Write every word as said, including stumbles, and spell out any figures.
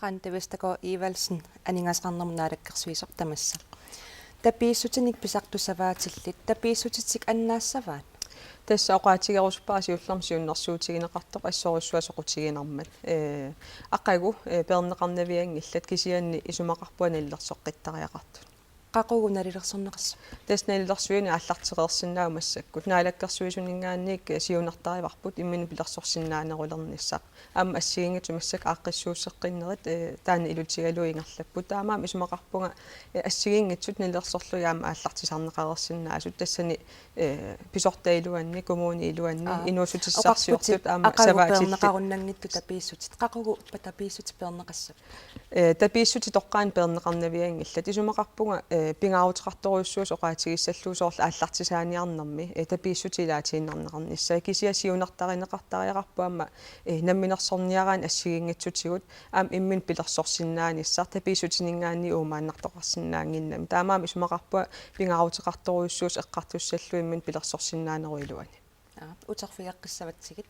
Randi Vestergaard Evaldsen, aningaasaqarnermut naalakkersuisoq, tamassa. Tapiissutinik pisartussavaatillit, tapiissutit annaassavaat? Tassa oqaatigerusuppara siullermik siunnersuutigineqartoq assorujussuaq soqutiginarmat. Ee, aqagu, ee, peerneqarnavianngillat, kisianni isumaqarpunga nalilersoqqittariaqartut. Qaqugu nalilersorneqassavat? Tassa nalilersuineq aallartereersinnaasoq massakkut. Naalakkersuisuninngaanniit, ee, siunertarivarput imminut pilersorsinnaanerulernissaq. Aamma assigiinngitsut massakkut aaqqissuusseqqinnerit, ee, taanna ilutigalugu ingerlapput. Taamaammat isumaqarpunga, ee, assigiinngitsut nalilersorlugit aamma aallartisarneqareersinnaasut, tassani, ee, pisortat iluanni, kommunit iluanni, aa, inuussutissarsiortut, oqarputit aamma aqagu savaatillit. Peerneqarunnanngitsut tapiissutit. Qaqugu tapiissutit peerneqassavat? Ee, tapiissutit toqqaannaq peerneqarnavianngillat. Isumaqarpunga, ee, pingaaruteqartorujussuusoq oqaatigissallugu soorlu aallartisaaniarnermi, ee, tapiissutit ilaatiinnarneqarnissaat. Kisianni siunertarineqartariaqarpoq aamma, ee, namminersorniaraanni assigiinngitsutigut aamma imminut pilersorsinnaanissaq, tapiissutininngaanniit uumaannartoqarsinnaannginnami. Taamaammat isumaqarpunga pingaaruteqartorujussuusoq eqqartussallugu imminut pilersorsinnaanerup iluani. Aa, uterfigeqqissavatsigit.